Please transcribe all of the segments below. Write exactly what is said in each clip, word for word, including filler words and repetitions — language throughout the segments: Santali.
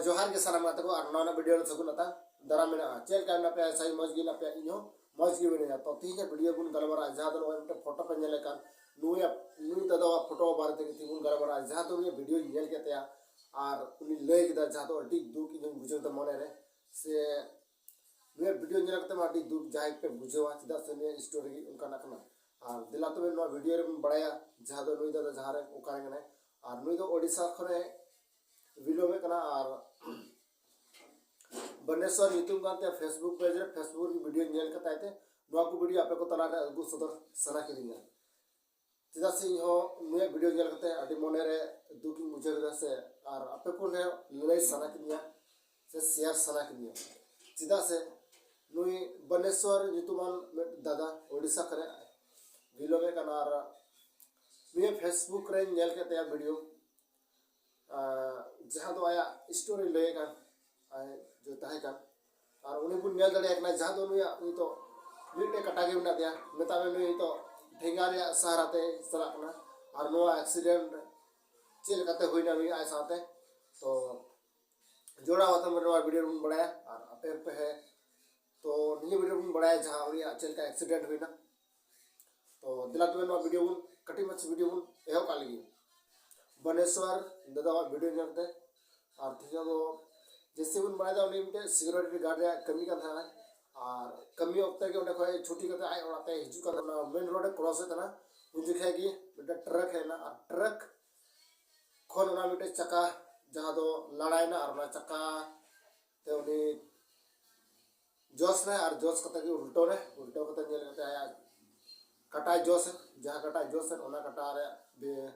ᱡᱚᱦᱟᱨ ᱜᱮ ᱥᱟᱱᱟᱢ ᱜᱟᱛᱮ ᱠᱚ, ᱟᱨ ᱱᱚᱣᱟ ᱨᱮᱱᱟᱜ ᱵᱷᱤᱰᱤᱭᱳ ᱨᱮ ᱥᱟᱹᱜᱩᱱ ᱟᱛᱟᱝ ᱫᱟᱨᱟᱢ ᱢᱮᱱᱟᱜᱼᱟ᱾ ᱪᱮᱫ ᱞᱮᱠᱟ ᱢᱮᱱᱟᱜ ᱯᱮᱭᱟ? ᱟᱥᱟᱭᱟᱹᱧ ᱢᱚᱡᱽ ᱜᱮ ᱢᱮᱱᱟᱜ ᱯᱮᱭᱟ, ᱤᱧ ᱦᱚᱸ ᱢᱚᱡᱽ ᱜᱮ ᱢᱮᱱᱟᱹᱧᱟ᱾ ᱛᱚ ᱛᱤᱦᱤᱧᱟᱜ ᱵᱷᱤᱰᱤᱭᱳ ᱵᱚᱱ ᱜᱟᱞᱢᱟᱨᱟᱜᱼᱟ, ᱡᱟᱦᱟᱸ ᱫᱚ ᱱᱚᱜᱼᱚᱭ ᱢᱤᱫᱴᱮᱱ ᱯᱷᱳᱴᱳ ᱯᱮ ᱧᱮᱞᱮᱫ ᱠᱟᱱ, ᱱᱩᱭᱟᱜ ᱱᱩᱭ ᱫᱟᱫᱟᱣᱟᱜ ᱯᱷᱳᱴᱳ ᱵᱟᱨᱮ ᱛᱮᱜᱮ ᱛᱤᱦᱤᱧ ᱵᱚᱱ ᱜᱟᱞᱢᱟᱨᱟᱜᱼᱟ, ᱡᱟᱦᱟᱸ ᱫᱚ ᱩᱱᱤᱭᱟᱜ ᱵᱷᱤᱰᱤᱭᱳᱧ ᱧᱮᱞ ᱠᱮᱫ ᱛᱟᱭᱟ ᱟᱨ ᱩᱱᱤ ᱞᱟᱹᱭ ᱠᱮᱫᱟ, ᱡᱟᱦᱟᱸ ᱫᱚ ᱟᱹᱰᱤ ᱫᱩᱠ ᱤᱧ ᱦᱚᱸᱧ ᱵᱩᱡᱷᱟᱹᱣ ᱠᱮᱫᱟ ᱢᱚᱱᱮ ᱨᱮ᱾ ᱥᱮ ᱱᱩᱭᱟᱜ ᱵᱷᱤᱰᱤᱭᱳ ᱧᱮᱞ ᱠᱟᱛᱮ ᱢᱟ ᱟᱹᱰᱤ ᱫᱩᱠ ᱡᱟᱦᱟᱸᱭ ᱯᱮ ᱵᱩᱡᱷᱟᱹᱣᱟ, ᱪᱮᱫᱟᱜ ᱥᱮ ᱱᱩᱭᱟᱜ ᱥᱴᱳᱨᱤ ᱜᱮ ᱚᱱᱠᱟᱱᱟᱜ ᱠᱟᱱᱟ᱾ ᱟᱨ ᱫᱮᱞᱟ ᱛᱚᱵᱮ ᱱᱚᱣᱟ ᱵᱷᱤᱰᱤᱭᱳ ᱨᱮᱵᱚᱱ ᱵᱟᱲᱟᱭᱟ ᱡᱟᱦᱟᱸ ᱫᱚ ᱱᱩᱭ ᱫᱟᱫᱟ ᱡᱟᱦᱟᱸ ᱨᱮ ᱚᱠᱟ ᱨᱮ ᱠᱟᱱᱟᱭ᱾ ᱟᱨ ᱱᱩᱭ ᱫᱚ ᱳᱰᱤᱥᱟ ᱠᱷᱚᱱᱮ ᱵᱤᱞᱚᱝ ᱮᱫ ᱠᱟᱱᱟ᱾ ᱟᱨ ᱵᱟᱱᱮᱥᱣᱚᱨ ᱧᱩᱛᱩᱢ ᱠᱟᱱ ᱛᱟᱭᱟ ᱯᱷᱮᱥᱵᱩᱠ ᱯᱮᱡᱽ ᱨᱮ, ᱯᱷᱮᱥᱵᱩᱠ ᱨᱮ ᱵᱷᱤᱰᱤᱭᱳ ᱧᱮᱞ ᱠᱟᱛᱮ ᱛᱮ ᱱᱚᱣᱟ ᱠᱚ ᱵᱷᱤᱰᱤᱭᱳ ᱟᱯᱮ ᱠᱚ ᱛᱟᱞᱟ ᱨᱮ ᱟᱹᱜᱩ ᱥᱚᱫᱚᱨ ᱥᱟᱱᱟ ᱠᱤᱫᱤᱧᱟ᱾ ᱪᱮᱫᱟᱜ ᱥᱮ ᱤᱧ ᱦᱚᱸ ᱱᱩᱭᱟᱜ ᱵᱷᱤᱰᱤᱭᱳ ᱧᱮᱞ ᱠᱟᱛᱮ ᱟᱹᱰᱤ ᱢᱚᱱᱮ ᱨᱮ ᱫᱩᱠ ᱤᱧ ᱵᱩᱡᱷᱟᱹᱣ ᱠᱮᱫᱟ ᱥᱮ, ᱟᱨ ᱟᱯᱮ ᱠᱚ ᱞᱟᱹᱭ ᱥᱟᱱᱟ ᱠᱤᱫᱤᱧᱟ ᱥᱮ ᱥᱮᱭᱟᱨ ᱥᱟᱱᱟ ᱠᱤᱫᱤᱧᱟ᱾ ᱪᱮᱫᱟᱜ ᱥᱮ ᱱᱩᱭ ᱵᱟᱱᱮᱥᱣᱚᱨ ᱧᱩᱛᱩᱢᱟᱱ ᱢᱤᱫ ᱫᱟᱫᱟ ᱳᱰᱤᱥᱟ ᱠᱷᱚᱱᱮ ᱵᱤᱞᱚᱝ ᱮᱫ ᱠᱟᱱᱟ, ᱟᱨ ᱱᱩᱭᱟᱜ ᱯᱷᱮᱥᱵᱩᱠ ᱨᱮᱧ ᱧᱮᱞ ᱠᱮᱫ ᱛᱟᱭᱟ ᱵᱷᱤᱰᱤᱭᱳ, ᱟᱨ ᱡᱟᱦᱟᱸ ᱫᱚ ᱟᱭᱟᱜ ᱥᱴᱳᱨᱤ ᱞᱟᱹᱭᱮᱫ ᱠᱟᱱ, ᱟᱡ ᱡᱮ ᱛᱟᱦᱮᱸ ᱠᱟᱱ, ᱟᱨ ᱩᱱᱤ ᱵᱚᱱ ᱧᱮᱞ ᱫᱟᱲᱮᱭᱟᱜ ᱠᱟᱱᱟ, ᱡᱟᱦᱟᱸ ᱫᱚ ᱱᱩᱭᱟᱜ ᱱᱤᱛᱚᱜ ᱢᱤᱫᱴᱮᱡ ᱠᱟᱴᱟ ᱜᱮ ᱢᱮᱱᱟᱜ ᱛᱟᱭᱟ᱾ ᱢᱮᱛᱟᱜ ᱢᱮ ᱱᱩᱭ ᱱᱤᱛᱚᱜ ᱴᱷᱮᱸᱜᱟ ᱨᱮᱭᱟᱜ ᱥᱟᱦᱟᱨᱟ ᱛᱮ ᱪᱟᱞᱟᱜ ᱠᱟᱱᱟ᱾ ᱟᱨ ᱱᱚᱣᱟ ᱮᱠᱥᱤᱰᱮᱱᱴ ᱪᱮᱫ ᱞᱮᱠᱟᱛᱮ ᱦᱩᱭᱱᱟ ᱱᱩᱭ ᱟᱡ ᱥᱟᱶᱛᱮ, ᱛᱚ ᱡᱚᱲᱟᱣ ᱟᱛᱮ ᱱᱚᱣᱟ ᱵᱷᱤᱰᱤᱭᱳ ᱨᱮᱵᱚᱱ ᱵᱟᱲᱟᱭᱟ᱾ ᱟᱨ ᱟᱯᱮ ᱯᱮ ᱦᱮᱸ, ᱛᱚ ᱱᱤᱭᱟᱹ ᱵᱷᱤᱰᱤᱭᱳ ᱨᱮᱵᱚᱱ ᱵᱟᱲᱟᱭᱟ ᱡᱟᱦᱟᱸ ᱩᱱᱤᱭᱟᱜ ᱪᱮᱫ ᱞᱮᱠᱟ ᱮᱠᱥᱤᱰᱮᱱᱴ ᱦᱩᱭᱱᱟ᱾ ᱛᱚ ᱫᱮᱞᱟ ᱛᱚᱵᱮ ᱱᱚᱣᱟ ᱵᱷᱤᱰᱤᱭᱳ ᱵᱚᱱ ᱠᱟᱹᱴᱤᱡ ᱢᱟᱪᱷᱟ ᱵᱷᱤᱰᱤᱭᱳ ᱵᱚᱱ ᱮᱦᱚᱵ ᱠᱟᱜ ᱞᱮᱜᱮ᱾ ᱵᱟᱱᱮᱥᱣᱚᱨ ᱫᱟᱫᱟᱣᱟᱜ ᱵᱷᱤᱰᱤᱭᱳ ᱧᱮᱞ ᱠᱟᱛᱮ, ᱟᱨ ᱛᱮᱦᱮᱧ ᱫᱚ ᱡᱮᱭᱥᱮ ᱵᱚᱱ ᱵᱟᱲᱟᱭ ᱫᱟ ᱩᱱᱤ ᱢᱤᱫᱴᱮᱡ ᱥᱤᱠᱩᱨᱤᱴᱤ ᱜᱟᱨᱰ ᱨᱮᱭᱟᱜ ᱠᱟᱹᱢᱤ ᱠᱟᱱ ᱛᱟᱦᱮᱱᱟ᱾ ᱟᱨ ᱠᱟᱹᱢᱤ ᱚᱠᱛᱮ ᱜᱮ ᱚᱸᱰᱮ ᱠᱷᱚᱡ ᱪᱷᱩᱴᱤ ᱠᱟᱛᱮ ᱟᱡ ᱚᱲᱟᱜ ᱛᱮ ᱦᱤᱡᱩᱜ ᱠᱟᱱ ᱛᱟᱦᱮᱱᱟ, ᱢᱮᱱ ᱨᱳᱰ ᱮ ᱠᱨᱚᱥ ᱮᱫ ᱛᱟᱦᱮᱱᱟ᱾ ᱩᱱ ᱡᱚᱠᱷᱮᱡ ᱜᱮ ᱢᱤᱫᱴᱮᱡ ᱴᱨᱟᱠ ᱦᱮᱡ ᱮᱱᱟ, ᱟᱨ ᱴᱨᱟᱠ ᱠᱷᱚᱱ ᱚᱱᱟ ᱢᱤᱫᱴᱮᱡ ᱪᱟᱠᱟ ᱡᱟᱦᱟᱸ ᱫᱚ ᱞᱟᱲᱟᱭᱮᱱᱟ, ᱟᱨ ᱚᱱᱟ ᱪᱟᱠᱟ ᱛᱮ ᱩᱱᱤ ᱡᱚᱥ ᱱᱟᱭ, ᱟᱨ ᱡᱚᱥ ᱠᱟᱛᱮ ᱜᱮ ᱩᱞᱴᱟᱹᱣ ᱱᱟᱭ᱾ ᱩᱞᱴᱟᱹᱣ ᱠᱟᱛᱮ ᱧᱮᱞ ᱠᱟᱛᱮ ᱟᱭᱟᱜ ᱠᱟᱴᱟᱭ ᱡᱚᱥ ᱮᱱ, ᱡᱟᱦᱟᱸ ᱠᱟᱴᱟᱭ ᱡᱚᱥ ᱮᱱ, ᱚᱱᱟ ᱠᱟᱴᱟ ᱨᱮ ᱵᱮ-,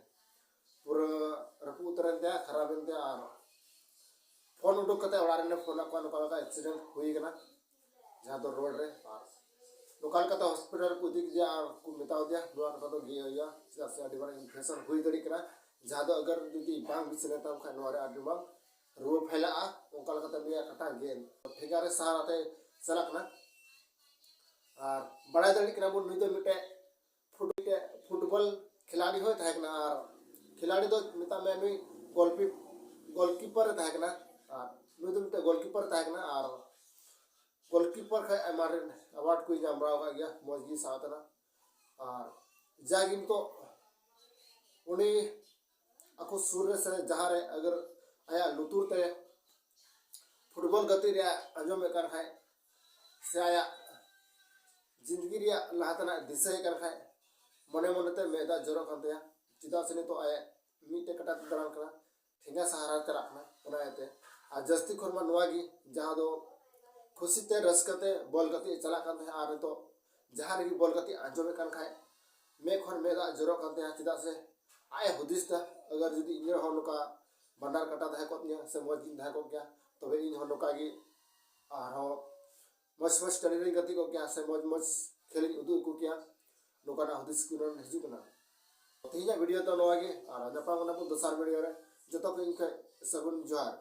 ᱯᱩᱨᱟᱹ ᱨᱟᱹᱯᱩᱫ ᱩᱛᱟᱹᱨ ᱮᱱ ᱛᱟᱭᱟ, ᱠᱷᱟᱨᱟᱯ ᱮᱱ ᱛᱟᱭᱟ᱾ ᱟᱨ ᱯᱷᱳᱱ ᱩᱰᱩᱠ ᱠᱟᱛᱮ ᱚᱲᱟᱜ ᱨᱮᱱᱮ ᱯᱷᱳᱱ ᱟᱠᱚᱣᱟ, ᱱᱚᱝᱠᱟ ᱱᱚᱝᱠᱟ ᱮᱠᱥᱤᱰᱮᱱᱴ ᱦᱩᱭ ᱠᱟᱱᱟ ᱡᱟᱦᱟᱸ ᱫᱚ ᱨᱳᱰ ᱨᱮ᱾ ᱟᱨ ᱱᱚᱝᱠᱟ ᱞᱮᱠᱟᱛᱮ ᱦᱚᱥᱯᱤᱴᱟᱞ ᱠᱚ ᱤᱫᱤ ᱠᱮᱫᱮᱭᱟ ᱟᱨ ᱠᱚ ᱢᱮᱛᱟ ᱫᱮᱭᱟ ᱱᱚᱣᱟ ᱠᱟᱴᱟ ᱫᱚ ᱜᱮᱫ ᱦᱩᱭᱩᱜᱼᱟ, ᱪᱮᱫᱟᱜ ᱥᱮ ᱟᱹᱰᱤ ᱢᱟᱨᱟᱝ ᱤᱱᱯᱷᱮᱠᱥᱚᱱ ᱦᱩᱭ ᱫᱟᱲᱮᱭᱟᱜ ᱠᱟᱱᱟ, ᱡᱟᱦᱟᱸ ᱫᱚ ᱟᱜᱟᱨ ᱡᱩᱫᱤ ᱵᱟᱝ ᱵᱮᱥ ᱞᱮᱱ ᱛᱟᱢ ᱠᱷᱟᱱ ᱱᱚᱣᱟ ᱨᱮ ᱟᱹᱰᱤ ᱢᱟᱨᱟᱝ ᱨᱩᱣᱟᱹ ᱯᱷᱮᱞᱟᱜᱼᱟ᱾ ᱚᱱᱠᱟ ᱞᱮᱠᱟᱛᱮ ᱱᱩᱭᱟᱜ ᱠᱟᱴᱟ ᱜᱮᱫ ᱴᱷᱮᱸᱜᱟ ᱨᱮ ᱥᱟᱦᱟᱨᱟ ᱛᱮ ᱪᱟᱞᱟᱜ ᱠᱟᱱᱟ᱾ ᱟᱨ ᱵᱟᱲᱟᱭ ᱫᱟᱲᱮᱭᱟᱜ ᱠᱟᱱᱟ ᱵᱚᱱ ᱱᱩᱭ ᱫᱚ ᱢᱤᱫᱴᱮᱡ ᱯᱷᱩᱴ-, ᱢᱤᱫᱴᱮᱡ ᱯᱷᱩᱴᱵᱚᱞ ᱠᱷᱤᱞᱟᱲᱤ ᱦᱚᱸᱭ ᱛᱟᱦᱮᱸ ᱠᱟᱱᱟ, ᱟᱨ ᱠᱷᱤᱞᱟᱲᱤ ᱫᱚ ᱢᱮᱛᱟᱜ ᱢᱮ ᱱᱩᱭ ᱜᱳᱞᱯᱤ-, ᱜᱳᱞᱠᱤᱯᱟᱨ ᱮ ᱛᱟᱦᱮᱸ ᱠᱟᱱᱟ᱾ ᱛᱟᱦᱮᱸ ᱠᱟᱱᱟ᱾ ᱟᱨ ᱜᱳᱞᱠᱤᱯᱟᱨ ᱠᱷᱚᱱ ᱟᱭᱢᱟ ᱨᱮᱱ ᱮᱣᱟᱨᱰ ᱠᱚᱭ ᱧᱟᱢ ᱵᱟᱲᱟ ᱟᱠᱟᱫ ᱜᱮᱭᱟ, ᱢᱚᱡᱽ ᱜᱮ ᱥᱟᱵ ᱠᱟᱱᱟ᱾ ᱟᱨ ᱡᱟᱜᱮ ᱱᱤᱛᱚᱜ ᱩᱱᱤ ᱟᱠᱚ ᱥᱩᱨ ᱨᱮ ᱥᱮ ᱡᱟᱦᱟᱸ ᱨᱮ ᱟᱜᱟᱨ ᱟᱭᱟᱜ ᱞᱩᱛᱩᱨ ᱛᱮ ᱯᱷᱩᱴᱵᱚᱞ ᱜᱟᱛᱮᱜ ᱨᱮᱭᱟᱜ ᱟᱸᱡᱚᱢᱮᱫ ᱠᱟᱱ ᱠᱷᱟᱡ ᱥᱮ ᱟᱭᱟᱜ ᱡᱤᱱᱫᱜᱤ ᱨᱮᱭᱟᱜ ᱞᱟᱦᱟ ᱛᱮᱱᱟᱜ ᱫᱤᱥᱟᱹᱭᱮᱫ ᱠᱟᱱ ᱠᱷᱟᱡ ᱢᱚᱱᱮ ᱢᱚᱱᱮᱛᱮ ᱢᱮᱫ ᱫᱟᱜ ᱡᱚᱨᱚᱜ ᱠᱟᱱ ᱛᱟᱭᱟ᱾ ᱪᱮᱫᱟᱜ ᱥᱮ ᱱᱤᱛᱚᱜ ᱟᱭᱟᱜ ᱢᱤᱫᱴᱮᱡ ᱠᱟᱴᱟ ᱛᱮ ᱫᱟᱬᱟᱱ ᱠᱟᱱᱟ, ᱴᱷᱮᱸᱜᱟ ᱥᱟᱦᱟᱨᱟ ᱪᱟᱞᱟᱜ ᱠᱟᱱᱟ, ᱚᱱᱟ ᱤᱭᱟᱹᱛᱮ᱾ ᱟᱨ ᱡᱟᱹᱥᱛᱤ ᱠᱷᱚᱱ ᱢᱟ ᱱᱚᱣᱟ ᱜᱮ, ᱡᱟᱦᱟᱸ ᱫᱚ ᱠᱷᱩᱥᱤ ᱛᱮ ᱨᱟᱹᱥᱠᱟᱹ ᱛᱮ ᱵᱚᱞ ᱜᱟᱛᱮᱜ ᱮ ᱪᱟᱞᱟᱜ ᱠᱟᱱ ᱛᱟᱦᱮᱸᱫ, ᱟᱨ ᱱᱤᱛᱚᱜ ᱡᱟᱦᱟᱸ ᱨᱮᱜᱮ ᱵᱚᱞ ᱜᱟᱛᱮᱜ ᱟᱸᱡᱚᱢᱮᱫ ᱠᱟᱱ ᱠᱷᱟᱡ ᱢᱮᱫ ᱠᱷᱚᱱ ᱢᱮᱫ ᱫᱟᱜ ᱡᱚᱨᱚᱜ ᱠᱟᱱ ᱛᱟᱭᱟ᱾ ᱪᱮᱫᱟᱜ ᱥᱮ ᱟᱡ ᱮ ᱦᱩᱫᱤᱥ ᱫᱟ, ᱟᱜᱟᱨ ᱡᱩᱫᱤ ᱤᱧᱟᱹᱜ ᱦᱚᱸ ᱱᱚᱝᱠᱟ ᱵᱟᱱᱟᱨ ᱠᱟᱴᱟ ᱛᱟᱦᱮᱸ ᱠᱚᱜ ᱛᱤᱧᱟᱹ ᱥᱮ ᱢᱚᱡᱽ ᱜᱤᱧ ᱛᱟᱦᱮᱸ ᱠᱚᱜ ᱜᱮᱭᱟ, ᱛᱚᱵᱮ ᱤᱧ ᱦᱚᱸ ᱱᱚᱝᱠᱟ ᱜᱮ ᱟᱨᱦᱚᱸ ᱢᱚᱡᱽ ᱢᱚᱡᱽ ᱴᱟᱺᱰᱤ ᱨᱮᱧ ᱜᱟᱛᱮ ᱠᱚᱜ ᱜᱮᱭᱟ ᱥᱮ ᱢᱚᱡᱽ ᱢᱚᱡᱽ ᱠᱷᱮᱞ ᱤᱧ ᱩᱫᱩᱜ ᱟᱠᱚ ᱠᱮᱭᱟ᱾ ᱱᱚᱝᱠᱟᱱᱟᱜ ᱦᱩᱫᱤᱥ ᱠᱚ ᱦᱤᱡᱩᱜ ᱠᱟᱱᱟ᱾ ᱛᱮᱦᱮᱧᱟᱜ ᱵᱷᱤᱰᱤᱭᱳ ᱫᱚ ᱱᱚᱣᱟ ᱜᱮ, ᱟᱨ ᱧᱟᱯᱟᱢ ᱠᱟᱱᱟ ᱵᱚᱱ ᱫᱚᱥᱟᱨ ᱵᱷᱤᱰᱤᱭᱳ ᱨᱮ᱾ ᱡᱚᱛᱚ ᱠᱚ ᱤᱧ ᱠᱷᱚᱡ ᱥᱟᱹᱜᱩᱱ ᱡᱚᱦᱟᱨ᱾